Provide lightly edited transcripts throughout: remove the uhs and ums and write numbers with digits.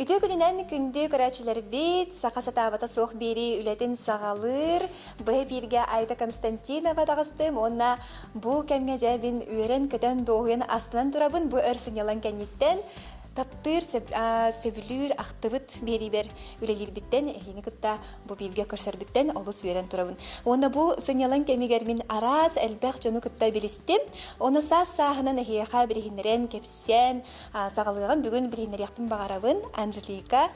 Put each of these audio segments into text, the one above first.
Үтүө күнүнэн күндү көрөөччүлэрбит, саха сатаабата суох биэрии үлэтин саҕалыыр быһа бииргэ Айта Константинова таҕыстым уонна бу кэмҥэ дьэ мин үөрэн-көтөн дуоһуйан астынан турабын бу өр сынньалаҥ кэнниттэн таптыыр, сөбүлүүр, ахтыбыт биэриибэр үлэлиирбиттэн эһиини кытта бу бииргэ көрсөрбүттэн олус үөрэн турабын. Уонна бу сынньалаҥ кэмигэр мин араас элбэх дьону кытта билистим. Уонна саас-сааһынан эһиэхэ билиһиннэрэн, кэпсээн, Саҕалыаҕым бүгүн билиһиннэриэхпин баҕарабын Анжелика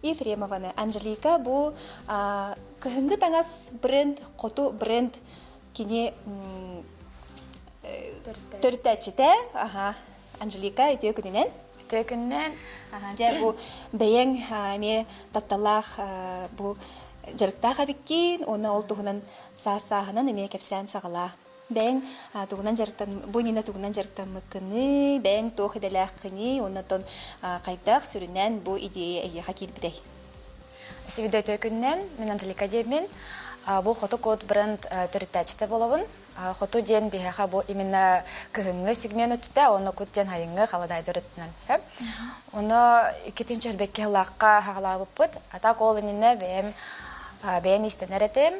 Ефремованы. Анжелика бу кыһыҥҥы таҥас бренд, хоту бренд кини төрүттээччитэ. Аха. Анжелика, үтүө күнүнэн. Үтүө күнүнэн. Дьэ бу бэйэҥ эмиэ тапталлаах бу дьарыктаах эбиккин уонна ол туһунан саас-сааһынан эмиэ кэпсээн саҕалаа. Бэйэҥ тугунан дьарыктан бу иннинэ тугунан дьарыктаммыккыный, бэйэҥ туох идэлээххиний уонна оттон хайдах сүрүннээн бу идиэйэ эйиэхэ киирбитэй? Сибидэ күннэн мин Анжелика диэммин. Бу Хоту Код бренд төрүттээччитэ буолабын. Хоту диэн биһиэхэ бу именно кыһыҥҥы сегмент өттүтэ, уонна кут диэн хайыҥҥы халадаайдар өттүнэн. Ону иккитинчи өрбекке сыллаахха хаҕалаабыппыт. А так ол иннинэ бэйэм бэйэм иистэнэр этим.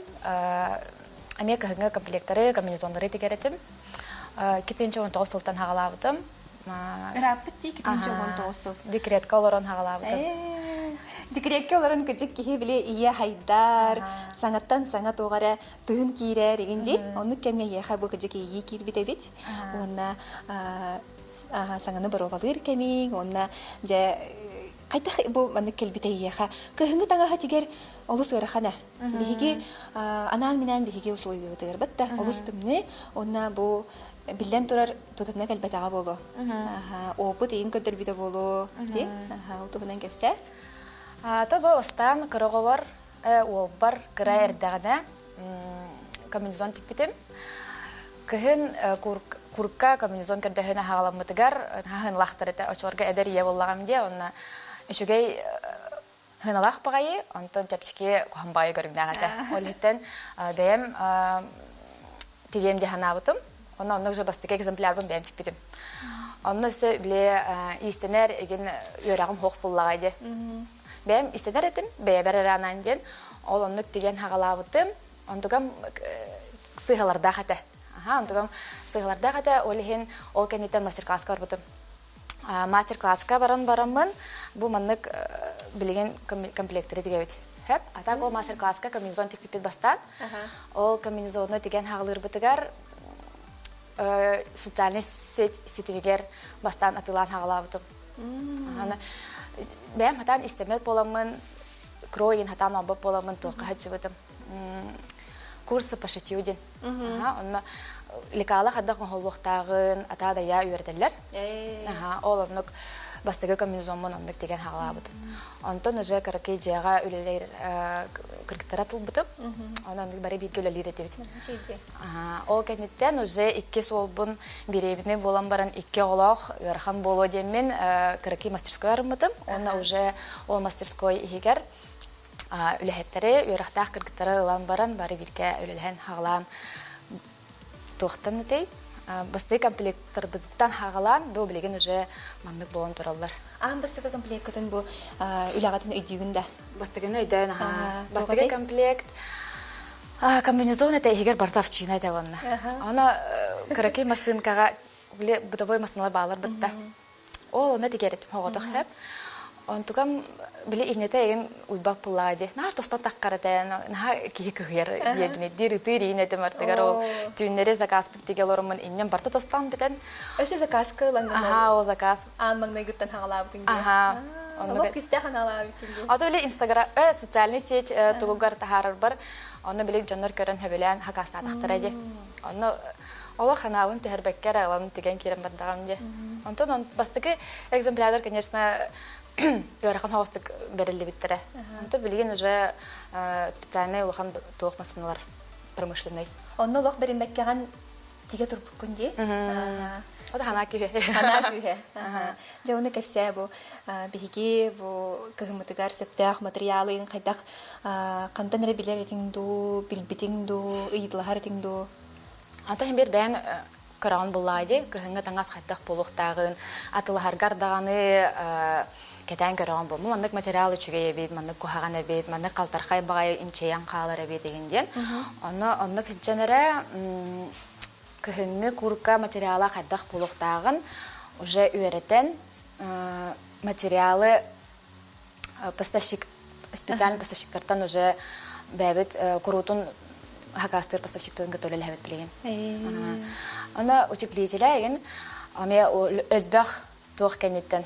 Эмиэ кыһыҥҥы комплектары, комбинезоннары тигэр этим. 2019 сылтан хаҕалаабытым. Ырааппыт дии 2019 сыл. Декретка олорон хаҕалаабытым. Декретке олорон кыдьык киһи били ийэ хайдар, саҥаттан саҥа туох эрэ тыын киирэр игин дии. Оннук кэмҥэ ийэхэ бу кыдьык ийии киирбит эбит. Уонна саҥаны боруобалыыр кэмиҥ, уонна дьэ хайдах бу маннык кэлбитэ ийэхэ кыһыҥҥы таҥаһа тигэр олус ыарахан ээ. Биһиги анаан-минээн биһиги усулуобуйабытыгар да олус тымныы уонна бу биллэн турар тутатына кэлбэтэҕэ буолуо. Опыт иин көрдөрбүтэ буолуо дии. Ол туһунан кэпсээ. То бу бастаан кыра оҕобор уолбар кыра эрдэҕинэ комбинезон тикпитим. Кыһын курка комбинезон көрдөһөн аһаҕаламмытыгар хаһыынлаахтар этэ. Очолорго эдэр ийэ буоллаҕым дии. Онно үчүгэй Хыналаах баҕайы, онтон чэпчэки куһаҕан баҕайы көрүҥнээх этэ. Ол иһиттэн бэйэм тигиэм дии санаабытым. Онно оннук же бастакы экземплярбын бэйэм тикпитим. Онно өссө били иистэнэр игин үөрэҕим суох буллаҕай дии. Бэйэм иистэнэр этим, бэйэбэр эрэ анаан диэн. Ол оннук тигэн хаҕалаабытым. Онтугам сыыһалардаах этэ. Аха, онтугам сыыһалардаах этэ. Ол иһин ол кэнниттэн мастер-класска барбытым. Мастер-класска баран бараммын бу маннык билигин комплекттары тигэбит. Хөп. А так ол мастер-класска комбинезон тикпиппит бастаан. Ол комбинезону тигэн хаҕалыырбытыгар социальный сеть ситимигэр бастаан атыылаан хаҕалаабытым. Аны бэйэм хатаан истэммэт буоламмын, кройин хатаан оҥорбот буоламмын туохха сылдьыбытым. Курсы по шитью диэн. Онно лекала хайдах оҥоһуллуохтааҕын атаа-дайаа үөрэтэллэр. Ол оннук бастакы комбинезоммун оннук тигэн хаалаабытым. Онтон уже кыракый дьиэҕэ үлэлиир кыргыттара тылбытым. Онон бары бииргэ үлэлиир этибит. Ол кэнниттэн уже икки суолбун бириэбинэй буолан баран икки оҕолоох ыарахан буолуо диэммин кыракый мастерской арыммытым. Уонна уже ол мастерской иһигэр үлэһиттэри, үөрэхтээх кыргыттары ылан баран бары бииргэ үлэлэһэн хаҕалаан туохтан этэй? Бастакы комплекттарбытыттан хаҕалаан бу билигин уже маннык буолан тураллар. Аан бастакы комплекткытын бу үлэҕитин өйдүүгүн да? Бастакыны өйдөөн аhaa. Бастакы комплект комбинезон этэ иһигэр барыта овчина этэ уонна. Аны кыракый массыынкаҕа били бытовой массыыналар баалар бытта. Ол онно тигэритим оҕотох хэп. Онтукам били иннэтэ эгин уйбат пуллаҕа дии. Наар тостон таххар этэ, наһаа киһи кыһыйар диэбини диир ытыыр иин этим артыгар ол түүннэри заказпыт тигэ олороммун иннем барта тостон бүтэн. Өссө заказка ылаҥҥын Аха, ол заказ. Аан маҥнайгыттан хаҕалаабытыҥ дии. Аха. Олох кистээх ханаалаабыккын дии. Ото били Инстаграм, социальный сеть тугугар таһаарарбар, онно били дьоннор көрөн хөбүлээн хакаастаатахтара дии. Онно Олох ханаабын түһэрбэккэ эрэ ылан тигэн киирэн бардаҕым дии. Онтон бастакы экземплярдар, конечно, ыарахан соҕустук бэриллибиттэрэ. Онтон билигин уже специальный улахан туох массыыналар промышленный. Онно олох бэриммэккэҕин тигэ турбуккун дии. Ота ханаа күүһэ. Ханаа күүһэ. Дьэ уну кэпсээ бу биһиги бу кыһыммытыгар сөптөөх материалын хайдах хантан эрэ билэр этиҥ дуу, билбитиҥ дуу, ыйыталаһар этиҥ дуу? Ата иһин биир бэйэҥ көрөҕүн буллаҕай дии, кыһыҥҥы таҥас хайдах буолуохтааҕын, атылаһаргар даҕаны Кэтээн көрөҕүн бу. Маннык материал үчүгэй эбит, маннык куһаҕан эбит, маннык халтархай баҕайы инчэйэн хаалар эбит деген диэн. Онно оннук сылдьан эрэ кыһыҥҥы курка материала хайдах буолуохтааҕын уже үөрэтэн материалы поставщик специальный поставщиктартан уже бэйэбит куруутун хакастыыр поставщиктарын кытта үлэлэһэбит билигин. Аны утеплителя игин эмиэ өлбөх туох кэнниттэн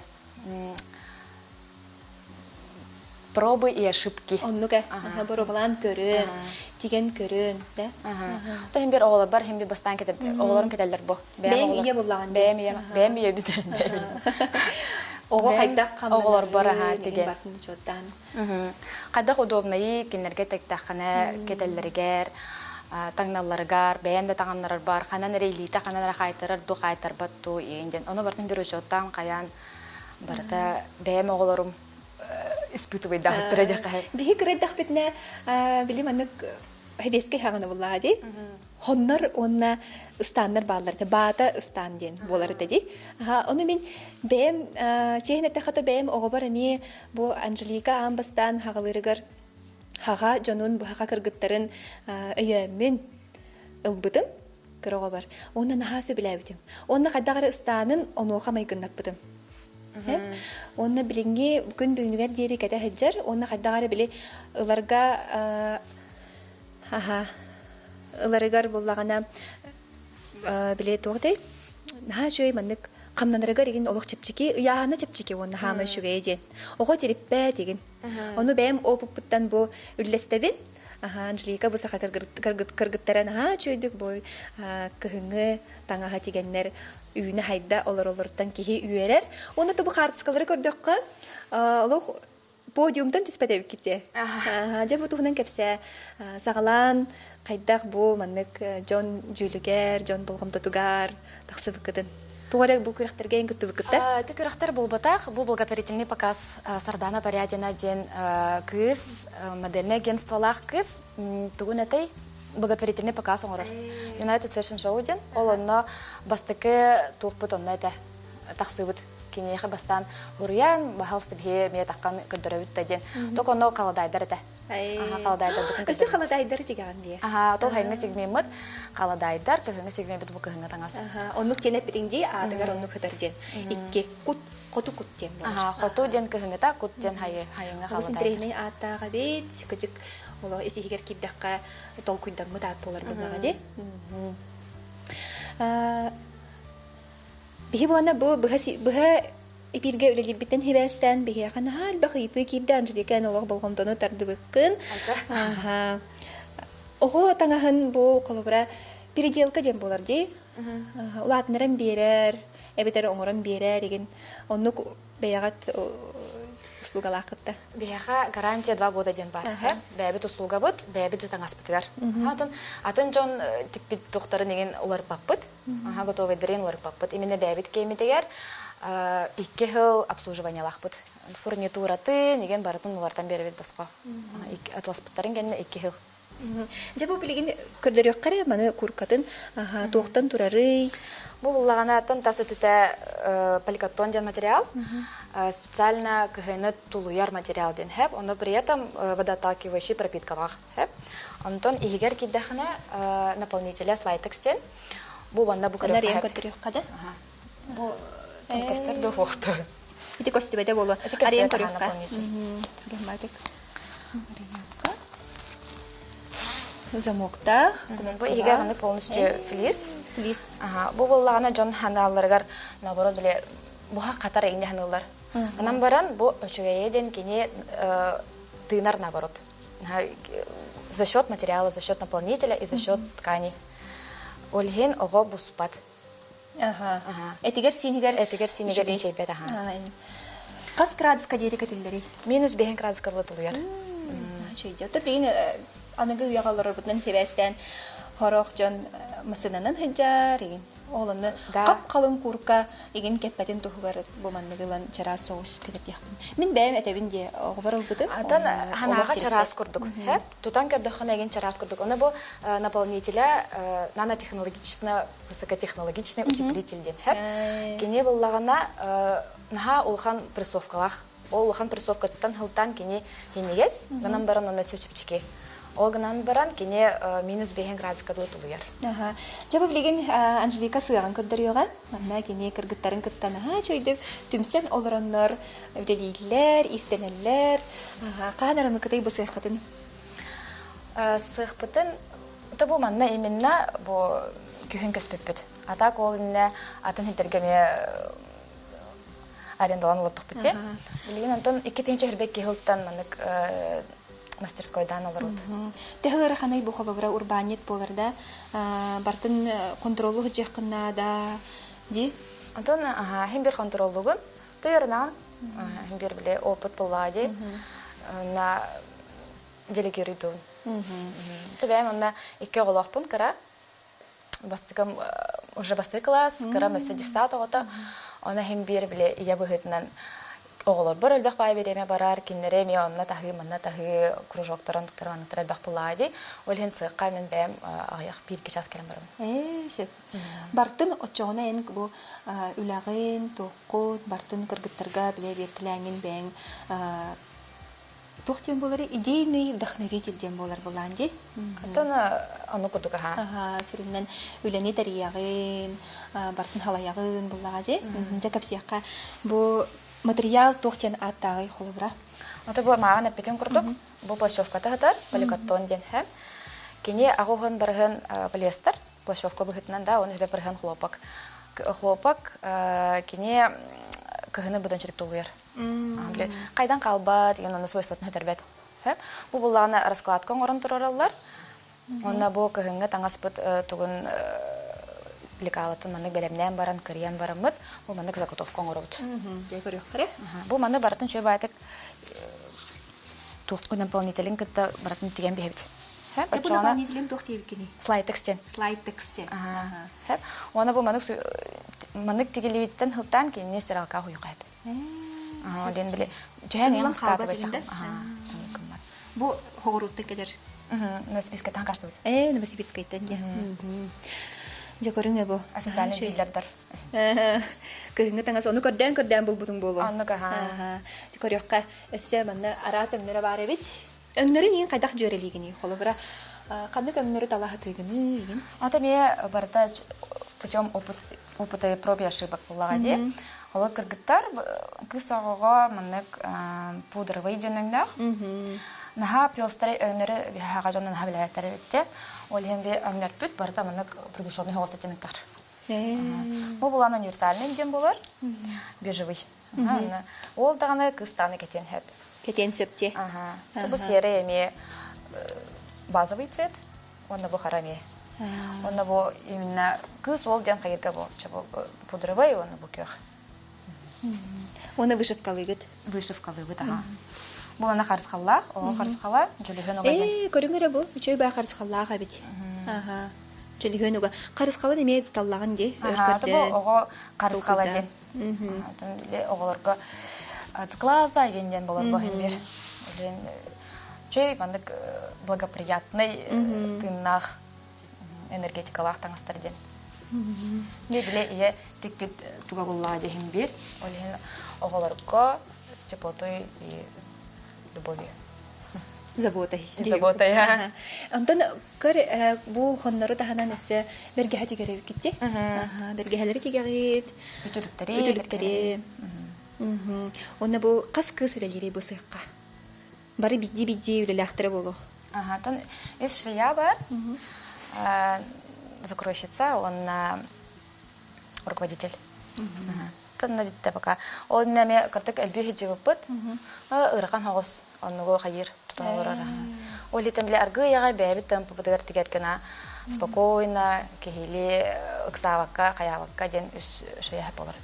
пробы и ошибки. Оннук э. Боруобалаан көрөн, тигэн көрөн, да? То хим бир оҕолорбар хим бир бастаан кетер оҕолорун кетеллер бу. Бэйэҥ ийэ буллаҕын. Бэйэм ийэм, бэйэм ийэбит. Оҕо хайдах оҕолорбор аһаа тигэ. Бартын учуоттаан. Хайдах удобнайы кинилэргэ тэктэххинэ кетеллэригэр, таҥналларыгар, бэйэм да таҥыннарарбар, ханан эрэ илиитэ ханан эрэ хаайтарар ду хаайтарбат дуу иин диэн. Ону бартын бир учуоттаан хайаан барыта бэйэм оҕолорум испытывайдаахтара диэххэ. Биһи кырайдахпитинэ били маннык хэбиэскэй хаҕына буллаҕа дии. Хоннор уонна ыстааннар бааллар этэ. Баата ыстаан диэн буолар этэ дии. Ону мин бэйэм чиэһин эттэххэ то бэйэм оҕобор эмиэ бу Анжелика аан бастаан хаҕалыырыгар хаҕа дьонун бу хаха кыргыттарын өйөөммүн ылбытым кыра оҕобор. Уонна наһаа сөбүлээбитим. Уонна хайдах эрэ ыстаанын онуоха майгыннаппытым. Уонна билиҥҥи күн бүгүнүгэр диэри кэтэ сылдьар. Уонна хайдах эрэ били ыларга аха ыларыгар буллаҕына били туох этэй наһаа үчүгэй маннык хамнанарыгар игин олох чэпчэки ыйааһына чэпчэки уонна хаама үчүгэйэ диэн оҕо тириппэт игин ону бэйэм опыппыттан бу үллэстэбин аха Анжелика бу саха кыргыттара наһаа үчүгэйдик бу кыһыҥҥы таҥаһа тигэннэр үүнэ хайда олоролоруттан киһи үөрэр уонна бу хаартыскалары көрдөххө олох подиумтан түспэт эбиккит дии. Дьэ бу туһунан кэпсээ. Саҕалаан хайдах бу маннык дьон дьүүлүгэр, дьон болҕомтотугар тахсыбыккытын. Тоҕо эрэ бу күрэхтэргэ эн кыттыбыккыта? Ити күрэхтэр буолбатах. Бу благотворительный показ Сардана Порядина диэн кыыс, модельное агентстволаах кыыс. Тугун этэй? Благотворительный показ оҥорор. United Fashion Show диэн. Ол онно бастакы туохпут онно этэ. Тахсыбыт киниэхэ бастаан уруйан баһалста биһи эмиэ таххан көрдөрөбүт да диэн ток онно халадаайдар этэ халадаайдарбытын өссө халадаайдар тигэҕин дии аха тол хайыҥҥа сегмеммыт халадаайдар кыһыҥҥы сегмеммит бу кыһыҥҥы таҥас оннук диэн эппитиҥ дии аатыгар оннук сытар диэн икки кут хоту кут диэн буолар хоту диэн кыһыҥҥыта кут диэн хайы хайыҥҥа халадаайдар интэриэһинэй ааттаах эбит кыдьык олох ис иһигэр киирдэххэ толкуйдаммыт аат буолар буоллаҕа дии Биһи буолана бу быһа быһа эпииргэ үлэлиирбиттэн сибээстээн биһиэхэ наһаа элбэх ыйытыы киирдэ Анжелика эн олох болҕомтону тардыбыккын. Аха. Оҕо таҥаһын бу холобура переделка диэн буолар дии. Улаатыннаран биэрэр, эбэтэр оҥорон биэрэр игин. Оннук бэйэҕит услугалааххыт да? Биһиэхэ гарантия 2 года диэн баар. Бэйэбит услугабыт, бэйэбит же таҥаспытыгар. Атын атын дьон тикпит туохтарын игин уларыппаппыт. Аха, готовыйдарын уларыппаппыт. Именно бэйэбит кэмитигэр 2 сыл обслуживаниелаахпыт. Фурнитуратын, игин барытын улартан биэрэбит босхо. Атласпыттарын кэннэ 2 сыл. Дьэ бу билигин көрдөрүөххэ эрэ маны куркатын туохтан турарый? Бу буллаҕына тон тас өтүтэ поликаттон диэн материал. Специально кыһыны тулуйар материал диэн хэп. Ону при этом водоотталкивающий пропиткалаах хэп. Онтон иһигэр киирдэххинэ наполнителя слайтекс диэн. Бу манна бу көрүөххэ. көрдөрүөххэ да. Бу көстөр да уохту. Ити көстүбэтэ буолуо. Арыйан көрүөххэ. Замоктаах. Бу иһигэр аны полностью флис. Флис. Ага, бу буоллаҕына дьон ханаалларыгар наоборот били буха хатар иҥне ханыыллар. Анан баран бу үчүгэйэ диэн кини тыынар наоборот. За счет материала, за счет наполнителя и за счет тканей. Ол иһин оҕо буспат. Аха. Этигэр сиинигэр Этигэр сиинигэр инчэйбэт аха. Хас градуска диэри кэтиллэрий? Минус 5 градуска тулуйар. Үчүгэй. Оттон билигин аныгы үйэҕэ олорорбутунан сибээстээн сорох дьон массыынанан сылдьар игин. Ол онно хап-халыҥ куурка игин кэппэтин туһугар бу маннык ылан чараас соҕус кэтэрдиэхпин. Мин бэйэм этэбин диэ оҕобор ылбытым. Атын ханаага чараас курдук. Тутан көрдөххүнэ игин чараас курдук. Ону бу наполнителя нанотехнологично высокотехнологичный утеплитель диэн хэп. Кини буллаҕына наһаа улахан прессовкалаах. Ол улахан прессовкаттан хылтан кини хинигес, гынан баран онно чэпчэки. Ол гынан баран кини минус 5 градуска дылы тулуйар. Аха. Дьэ бу билигин Анжелика сыаҕын көрдөрүөҕэ. Манна кини кыргыттарын кытта наһаа үчүгэйдик түмсэн олороннор үлэлииллэр, иистэнэллэр. Хаһан арымыкытай бу сыаххытын? Сыахпытын то бу манна именно бу күһүн көспүппүт. А так ол иннэ атын хинтерге эмиэ арендалан олордохпут дии. Билигин онтон 2 тыһыынча киһилтан маннык мастерскойдаан олорут. Төһө ыараханай бу холобура урбаанньыт буолар да бартын контроллу сылдьыаххын наада дии? Онтон хин бир контроллугун туйарынан хин бир биле опыт буллаа дии. На делегируйдуун. Түбэм онна икки оҕолоохпун кыра. Бастыкым уже бастакы класс, кырам өссө десят оҕото. Она хин бир биле ийэ быһыытынан оҕолорбор элбэх баай бириэмэ барар, кинилэри эмиэ онно таһыы, манна таһыы, кружоктарын туттарманныктар элбэх буллаҕа дии. Ол иһин сыахха мин бэйэм аҕыйах биир час кэлэн барабын. Ээ, сөп. Бартын оччоҕуна эн бу үлэҕин, туоххут, бартын кыргыттарга билэ биэртилээҥҥин бэйэҥ туох диэн буолар идейный вдохновитель диэн буолар булаан дии. Оттон ону курдук аха. Аха, сүрүннэн үлэни тэрийэҕин, бартын халайаҕын буллаҕа дии. Дьэ кэпсиэххэ бу материал туох диэн ааттааҕый холобура? Ото бу мааҕын эппитин курдук, бу плащевката сытар, поликаттон диэн һэ. Кини аҕуһун барыһын полиэстер, плащевка быһыытынан да, оны хүбэ барыһын хлопок. Хлопок кини кыһыны быдан чүтүк тулуйар. Хайдан хаалбат, деген онно свойствотын өтөрбөт. Бу буллаҕына раскладка оҥорон турараллар. Онно бу кыһыҥҥы таҥаспыт тугун лекалатын маннык бэлэмнээн баран, кырыйан бараммыт, бу маннык заготовка оҥоробут. Дьэ көрүөххэ Бу маны барытын чөй баайтык туохку наполнителин кытта барытын тигэн биһэбит. Дьэ бу наполнителин туох диэбиккиний? Слайтекс диэн. Слайтекс диэн. Уонна бу маннык маннык тигиллибититтэн хылтаан кинини стиралка хуйуха хэп. Диэн били түһэн иһэн хаалбат Бу хоҕуруттан кэлэр. Новосибирскайтан кастыбыт. Ээ, Новосибирскайтан дьэ. Дьэ көрүҥ бу. Официальный дилердар. Кыһыҥҥы таҥас ону көрдөөн-көрдөөн булбутуҥ буолуо. Оннук аха. Дьэ көрүөххэ өссө манна араас өҥнөрө баар эбит. Өҥнөрүн иин хайдах дьүөрэлиигиний? Холобура, ханнык өҥнөрү талаһатыыгыный игин? Ата эмиэ барыта путем опыт опыта проб и ошибок буллаҕа дии. Ол кыргыттар кыыс оҕоҕо маннык пудровый диэн өҥнөөх. Наһаа пестрый өҥнөрү биһиэхэ дьон наһаа билээттэр эбитте. Ол иһин би өҥнөрпүт барыта маннык приглушенный соҕус оттеноктар. Бу булан универсальный диэн буолар. Бежевый. Ол даҕаны кыстааны кэтиэн сөп. Кэтиэн сөп дии. Бу серый эмиэ базовый цвет, уонна бу хара эмиэ. Уонна бу именно кыыс уол диэн хайырга бу пудровый уонна бу күөх. Уонна вышивкалыгыт. Вышивкалыыбыт, аха. Бу ана харысхаллаах, оҕо харысхала, дьөлүһүөн уга диэн. Ээ, көрүҥ эрэ бу, үчүгэй баа харысхаллаах эбит. Аха. Дьөлүһүөн уга. Харысхалын эмиэ таллаҕын дии, өр Аха, бу көрдөөн. оҕо харысхала Толкуйдаан. диэн. Оҕолорго цикла диэн диэн болор бу бир. Чөй маннык благоприятный тыыннаах энергетикалаах таҥастар диэн. Мне биле ийэ тикпит туга буллаа диһин бир. Ол иһин оҕолорго с теплотой и любовью. Заботой. Заботой. Онтон көр бу хоннору таһынан өссө бэргэһэ тигэрэ Бэргэһэлэри тигэҕит. Үтүлүктэри. Үтүлүктэри. Уонна бу хас кыыс үлэлиирий бу сыахха? Бары бидди-бидди үлэлээхтэрэ буолуо. Ага, тон үс швея бар. Закройщица, он руководитель. Тонна битте пока. Ол неме кыртык элби хиджибыппыт. Ырахан хоҕус оннугу хайыр тутан олорор. Ол итен биле аргыяга бэйэбит темпыбытыгар тигэр гына спокойно киһили ыксаабакка хайаабакка диэн үс швея болор.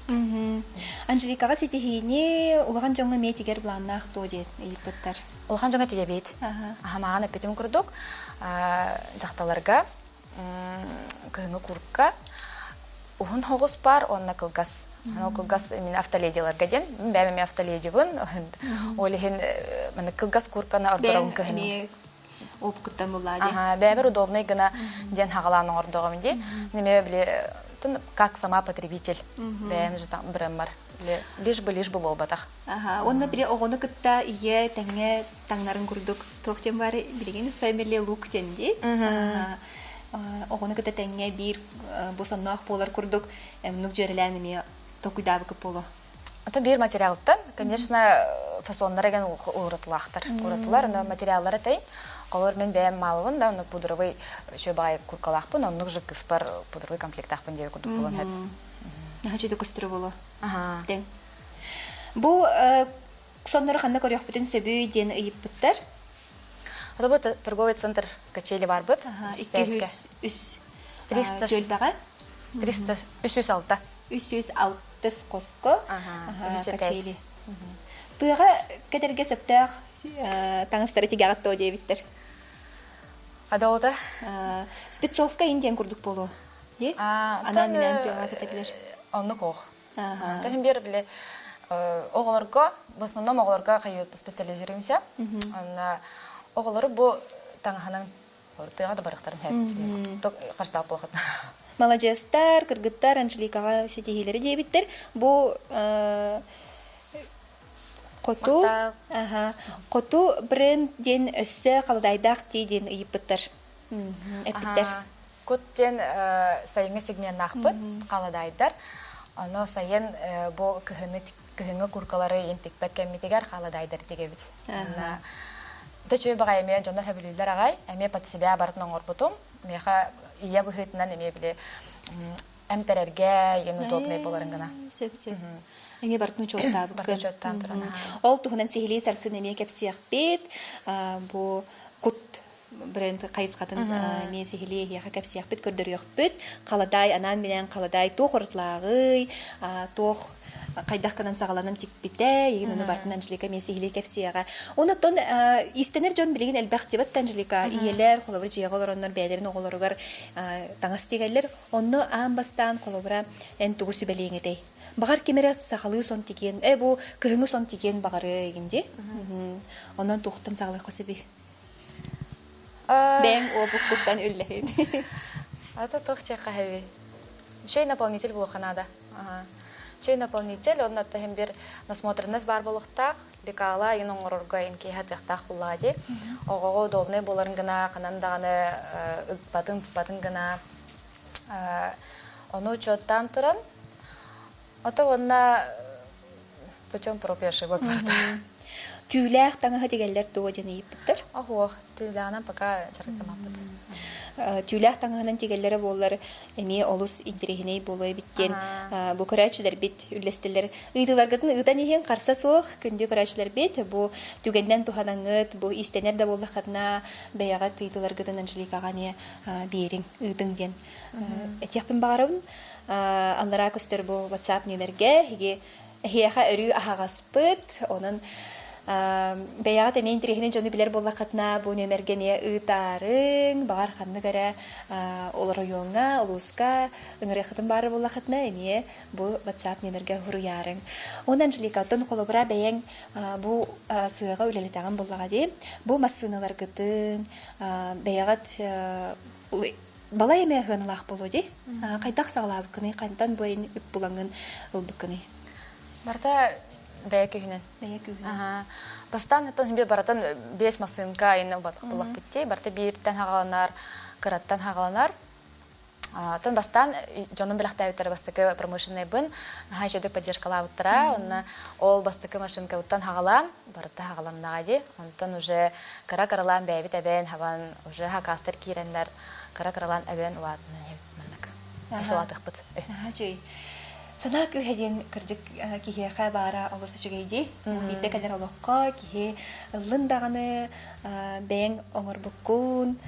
Анжеликаҕа ситиһиини улахан дьоҥҥо эмиэ тигэр былааннаах дуо диэн ыйыппыттар. Улахан дьоҥҥо тигэбит. Аһамаҕан эппитим курдук дьахталарга кыһыҥҥы курка уһун хоҕус бар уонна кылгас. Ол кылгас именно автоледиларга диэн. Мин бэйэм эмиэ автоледибын. Ол иһин маны кылгас курканы ордором кыһын. Опкуттан буллаа дии. Ага, бэйэбэр удобный гына диэн хагалаан оҥордоҕум дии. Неме били как сама потребитель бэйэм же там брэммар. Лишь бы лишь бы буолбатах. Аха, уонна били оҕону кытта ийэ тэҥҥэ таҥнарын курдук туох диэн баары билигин family look диэн дии. Оҕону кытта тэҥҥэ биир бу сонноох буолар курдук оннук дьүөрэлээн эмиэ толкуйдаабыккыт буолуо. Это биир материалтан, конечно, фасоннар эгэн уратылаахтар. Уратылар, но материаллара тэйин. Холор мен бэйэм маалыбын да, онно пудровый еще баай куркалаахпын, оннук же кыспар пудровый комплектаахпын диэри курдук булан хэп. Наһаа көстөрө боло. Тэҥ. Бу соннору ханна көрүөхпүтүн сөбүй диэн ыйыппыттар. Это бу торговый центр качели барбыт. 203 306 306. 306 хоско качели. Тыаҕа кэтэргэ сөптөөх таҥастары тигэҕит дуо диэбиттэр. Адоута? Спецовка индиан курдук буолуо. Анаан минээн тыаҕа кэтэллэр. Оннук ох. Тахин бир били оҕолорго, в основном оҕолорго специализируемся. Онна оҕолору бу таҥаһынан тыаҕа да барыахтарын хэп. Харстаах буолхат. Маладьыастар, кыргыттар Анжеликаҕа ситиһиилэри диэбиттэр. Бу хоту хоту бренд диэн өссө халадаайдаах дии диэн ыйыппыттар. Эппиттэр. Кут диэн сайыҥҥы сегменнаахпыт халадаайдар. Ону сайын бу кыһыны кыһыҥҥы куркалары интикпэт кэммитигэр халадаайдар тигэбит. Төчү баҕай эмиэ дьоннор сөбүлүүллэр аҕай. Эмиэ под себя барытын оҥорбутум. Миэхэ ийэ быһыытынан эмиэ били эмтэрэргэ ең удобный боларын гына. Сөп сөп. Эмиэ барытын учуоттаабыккын. Барытын учуоттаан туран. Ол туһунан сиһилии сарсын эмиэ кэпсиэхпит. Бу кут бренд хайысхатын эмиэ сиһилии эһиэхэ кэпсиэхпит, көрдөрүөхпүт. Халадаай анаан-минээн халадаай туох уратылааҕый, туох хайдах гынан саҕаланан тикпитэ, игин ону барытын Анжелика эмиэ сиһилии кэпсиэҕэ. Онон иистэнэр дьон билигин элбэх дибэт Анжелика, ийэлэр, холобур, дьиэҕэ олороннор бэйэлэрин оҕолоругар таҥас тигэллэр. Онно аан бастаан холобура эн тугу сүбэлиэҥ этэй? Баҕар ким эрэ сахалыы сон тигиэн, э бу кыһыҥҥы сон тигиэн баҕарыа игин дии. Онон туохтан саҕалыахха сөбүй? Бэйэҥ уопуккуттан үллэһин. Ата туох диэххэ хэби. Чэй наполнитель буолуохха наада. Чэй наполнитель, онно оттон бир насмотренность баар буолуохтаах. Бекала айын оҥорорго ин киһи атыахтаах буллаҕа дии. Оҕоҕо удобнай буоларын гына, ханан даҕаны ыппатын, туппатын гына. Ону учуоттаан туран, ото уонна путем проб и ошибок барыта. Түүлээх таҥаһы тигэллэр дуо диэн ыйыппыттар. Оһуох, түүлээҕинэн пока дьарыктаммаппыт. Түүлээх таҥаһынан тигэллэрэ буоллар эмиэ олус интэриэһинэй буолуо эбит диэн бу көрөөччүлэрбит үллэстэллэр. Ыйытыыларгытын ыытан иһин харса суох күндү көрөөччүлэрбит бу түгэнинэн туһанаҥҥыт, бу иистэнэр да буоллаххытына бэйэҕит ыйытыыларгытын Анжеликаҕа эмиэ биэриҥ, ыытыҥ диэн этиэхпин баҕарабын. Аллараа көстөр бу WhatsApp нүөмэргэ эһиги эһиэхэ өрүү аһаҕаспыт. Онон бэйэҕит эмиэ интэриэһинэй дьону билэр буоллаххытына, бу нүөмэргэ эмиэ ыытаарыҥ, баҕар ханнык эрэ ол оройуоҥҥа, улууска ыҥырыаххытын баар буоллаххытына, эмиэ бу WhatsApp нүөмэргэ суруйаарыҥ. Уонна Анжелика, оттон холобура бэйэҥ бу сыаҕа үлэлэтэҕин буоллаҕа дии. Бу массыыналаргытын бэйэҕит балай эмэ ыһыаналаах буолуо дии. Хайдах саҕалаабыккыный, хантан бу эн үп булаҥҥын ылбыккыный? Барыта бэйэ күүһүнэн. Бэйэ күүһүнэн. Бастаан оттон би барытын биэс массыынка айына убатах буллахпыт дии. Барыта бииртэн хаҕаланар, кыраттан хаҕаланар. Оттон бастаан дьонум бэлэхтээбиттэрэ бастакы промышленнайбын наһаа үчүгэйдик поддержкалаабыттара. Онно ол бастакы машинкабыттан хаҕалаан, барыта хаҕаланнаҕа дии. Онтон уже кыра-кыралаан бэйэбит эбэн, хабан уже хакастар киирэннэр кыра-кыралаан эбэн улаатынан иһэбит маннык. Улаатыахпыт. Наһаа Санаа күүһэ диэн кырдьык киһиэхэ баара олус үчүгэй дии. Биирдэ кэлэр олоххо киһи ыллын даҕаны бэйэҥ оҥорбуккун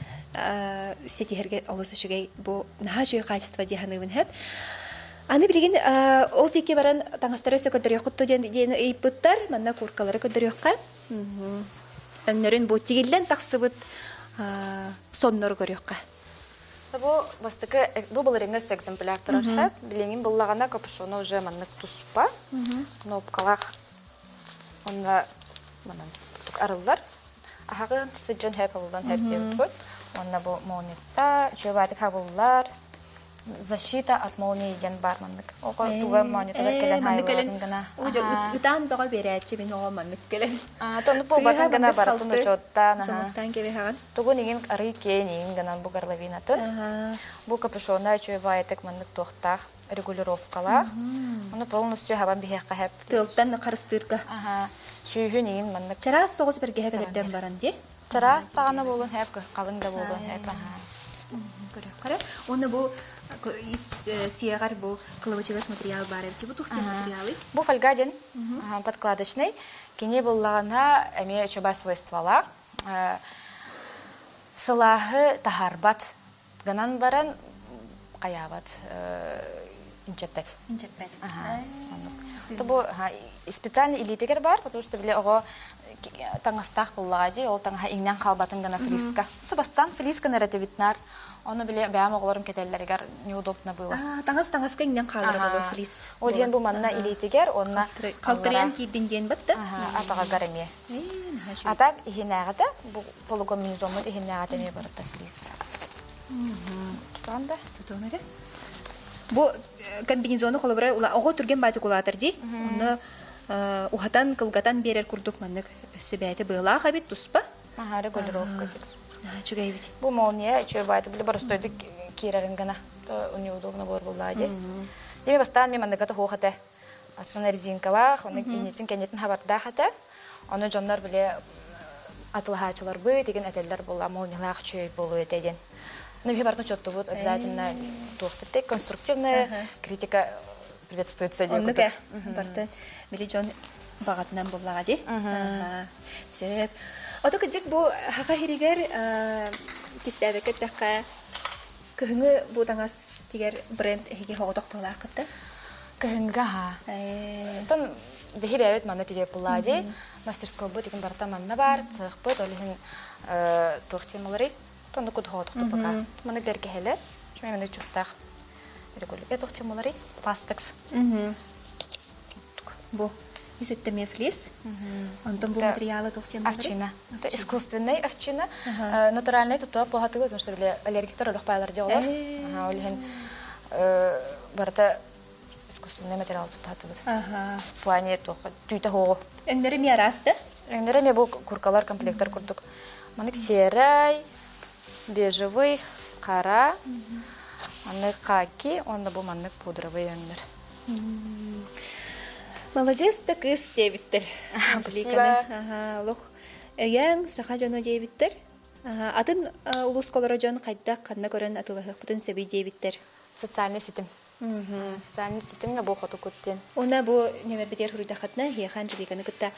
ситиһэргэ олус үчүгэй бу наһаа үчүгэй качество дии саныыбын хэп. Аны билигин ол диэки баран таҥастары өссө көрдөрүөххүт диэн диэн ыйыппыттар. Манна куркалары көрдөрүөххэ. Өҥнөрүн бу тигиллэн тахсыбыт соннору көрүөххэ. Бу бастакы бу былырыыҥҥы өссө экземпляр турар хэп. Билигин буллаҕына капюшону уже маннык туспа кнопкалаах онно манан арыллар. Аһаҕын сыдьан хэп ыллан хэп диэбит Онно бу молнитта, үчүгэй баатык хабыллар. Защита от молнии диэн баар маннык. Оҕо туга моонньутугар кэлэн Маннык кэлэн хаайыллыбатын гына. Ужа ытаан бөҕө биэрээччи мин оҕо маннык кэлэн. Тоннук Сыыһа буолбатын гына маннык барытын халты учуоттаан аха. соҥуктаан кэбиһэҕин. Тугун иҥин арый киэн иҥин гынан бу горловинатын. Бу капюшона үчүгэй баайытык маннык туохтаах регулировкалаах. Ону полностью хабан биһиэххэ хэп. Тыалтан харыстыырга. Аха. Сүүһүн иҥин маннык. Чараас соҕус бэргэһэ кэтэрдэн баран дии. Чараас даҕаны буолуон хэп, халыҥ да буолуон хэп. Аха. Көрөххөрө. Уонна бу ис сиэҕэр бу кылабачыгас материал баар эбит. Бу туох диэн материалый? Бу фольга диэн подкладочный. Кини буллаҕына эмиэ үчүгэй свойстволаах. Сылааһы таһаарбат гынан баран хайаабат инчэппэт. Инчэппэт. То бу специально илиитигэр бар, потому что били оҕо таҥастаах буллаҕа дии, ол таҥаһа иҥнэн хаалбатын гына флиска. То бастаан флиска эрэтэбит наар. Ону били бэйэм оҕолорум кэтэллэригэр неудобно было. Таҥас таҥаска иҥнэн хаалара буолуо флис. Ол иһин бу манна илиитигэр уонна халтарыйан киирдин диэн батта. Атаҕыгар эмиэ. А так иһинээҕитэ бу полукомбинезоммут иһинээҕитэ эмиэ барыта флис. Тутаан да? Тутуом эрэ. Бу комбинезону холобура оҕо түргэн баайтык улаатар дии. Онно уһатан, кылгатан биэрэр курдук маннык өссө бэйэтэ быалаах эбит туспа. Аха, регулировка фикс. Үчүгэй эбит. Бу молния үчүгэй баайты били боростойдук киирэрин гына. То неудобно болар буллаа дии. Деме бастаан мен манныга тоһуох этэ. Астына резинкалаах, оны иннитин кэннитин хабардаах этэ. Ону дьоннор били атылаһааччыларбыт деген этэллэр буолла молниялаах үчүгэй буолуо этэ диэн. Ну, биһи барытын учуоттубут обязательно туохтар конструктивная критика приветствуется диэн Оннук ээ. Барытын били дьон баҕатынан буллаҕа дии. Сөп. Ото кырдьык бу хаха иһиригэр кистээбэккэ эттэххэ кыһыҥҥы бу таҥас тигэр бренд эһиги соҕотох быһыылааххыт да? Кыһыҥҥа аһаа. Оттон биһи бэйэбит манна тигэр буллаа дии. Мастерскойбут игин барыта манна баар, цехпыт, ол иһин туох темаларый? Тонну кудхоотохту пока. Маны бэргэһэлэр, чумай маны чухтаах. Регулярно туох темаларый? Пастекс. Бу ис өттө флис. Онтон бу материалы туох темаларый? Овчина. Это искусственный овчина. Натуральный тута похатыгы, потому что аллергиктар олох пайлар диолар. Ага, ол иһин барыта искусственный материал туттаатыбыт. Ага. В плане туох түүтэ хоҕу. Өҥнөрө эмиэ араас да? Өҥнөрө эмиэ бу куркалар комплектар курдук. Манык серай, бежевый, хара, маннык хаки, уонна бу маннык пудровый өҥнөр. Маладьыас да кыыс диэбиттэр. Спасибо. Ага, олох өйөөҥ саха дьоно диэбиттэр. Атын улууска олорор дьон хайдах ханна көрөн атыылаһыахпытын сөбүй диэбиттэр. Социальный ситим. Социальный ситимҥэ бу хотукут диэн. Уонна бу нүөмэрбитигэр суруйдаххытына, эһиэхэ Анжеликаны кытта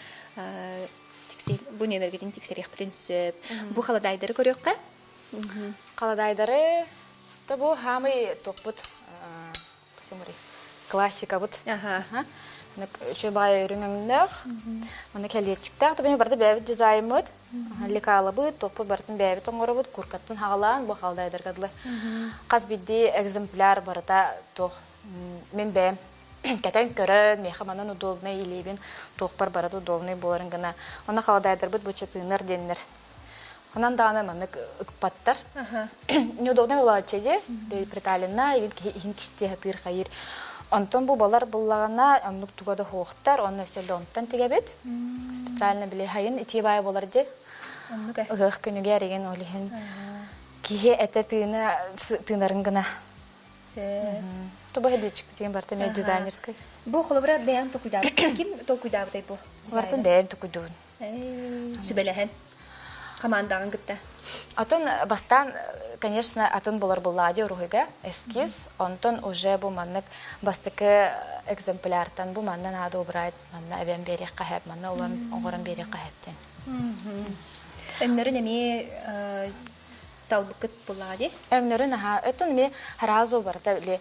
бу нүөмэргитин тиксэриэхпитин сөп. Бу халадаайдары көрүөххэ. Халадаайдары то бу хаамый туохпут классикабыт. Үчүгэй баҕайы үрүҥ өҥнөөх, манна кэлиэччиктээх. Тобу барыта бэйэбит дизайммыт. Лекалабыт, туохпут барытын бэйэбит оҥоробут, куркаттан хаҕалаан бу халдайдарга дылы. Хас биирдии экземпляр барыта туох мин бэйэм кэтэн көрөн, миэхэ манан удобнай илиибин туохпар барыта удобнай буоларын гына. Онно халадайдарбыт бу чатыыннар диэннэр. Ханан даҕаны маннык ыкпаттар. Неудобнай буолааччы дии, приталенна, киһи иһин кистиэ сатыыр хайыыр. Онтон бу балар буллаҕына оннук туга да суохтар, онно өссө леонтан тигэбит. Специально били хайын итии баай буолар дии. Оннук ээ. Ыһыах күнүгэр игин ол иһин киһи этэ тыына тыынарын гына. Сөп. Туба хэдичик барыта эмиэ дизайнерскай. Бу холобура бэйэҥ толкуйдаабыт. Ким толкуйдаабытай бу? Барытын бэйэм толкуйдуубун. Сүбэлэһэн хамаандаҕын кытта. Атын бастаан, конечно, атын болар буллади уруһуйга эскиз, онтон уже бу маннык бастакы экземпляртан бу манна надо убрать, манна эбэн биэриэххэ хэп, манна улан оҥорон биэриэххэ хэп диэн. Өҥнөрүн эмиэ талбыккыт буллаҕа дии? Өҥнөрүн аха, өттүн эмиэ сразу барыта били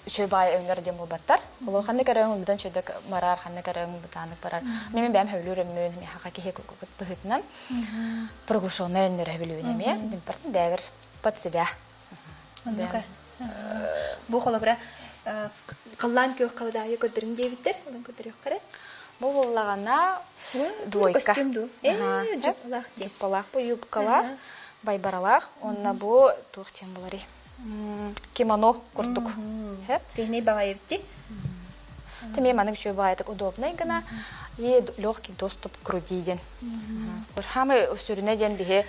үчүгэй баай өҥнөр диэн буолбаттар. Олор ханнык эрэ өҥ быдан чөдөк барар, ханнык эрэ өҥ бытаанык барар. Мен бэйэм сөбүлүүр өҥмүн, миэхэ киһи быһыытынан приглушенный өҥнөрү сөбүлүүбүн эмиэ. Бартын бэйэбэр под себя. Оннука. Бу холобура халлаан күөх халадаайы көрдөрүҥ диэбиттэр. Онон көрдөрүөххэ Бу буоллаҕына двойка. Костюм дуу? Э, жуппалаах дии. Жуппалаах бу юбкалаах, байбаралаах. Онно бу туох диэн буларый? Кимоно курдук. Киһини баҕайыбытти. Тэмиэ маннык үчүгэй баҕайытык удобнай гына и легкий доступ к груди диэн. Хамы сүрүнэ диэн биһи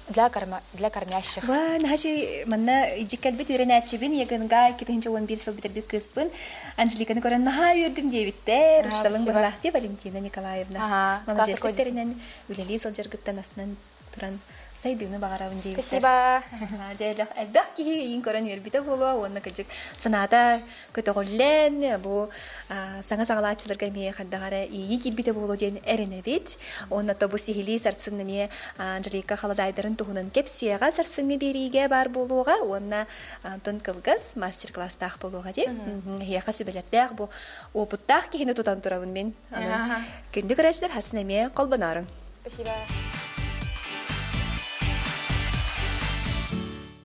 для корма для кормящих. Ва, наһаа манна ижик кэлбит үөрэнээччибин Ягынга 2011 сыл бүтэрбит кыыспын Анжеликаны көрөн наһаа үөрдүм диэбиттэр. Учууталыҥ быһалаах Валентина Николаевна. Маладьыастык тэринэн үлэлии сылдьаргыттан астынан туран сайдыыны баҕарабын диэбиттэр. Спасибо. Дьэ, элбэх киһи ыйын көрөн үөрбүтэ буолуо уонна кырдьык санаата көтөҕүллэн бу саҥа саҕалааччыларга эмиэ хайдах эрэ иэйии киирбитэ буолуо диэн эрэнэбит. Уонна то бу сиһилии сарсын эмиэ Анжелика халадаайдарын туһунан кэпсиэҕэ сарсыҥҥы биэриигэ баар буолуоҕа уонна Антон кылгас мастер-класстаах буолуоҕа дии. Эһиэхэ сүбэлэрдээх бу опыттаах киһини тутан турабын мин. Күндү көрөөччүлэр хасын эмиэ холбонооруҥ. Спасибо.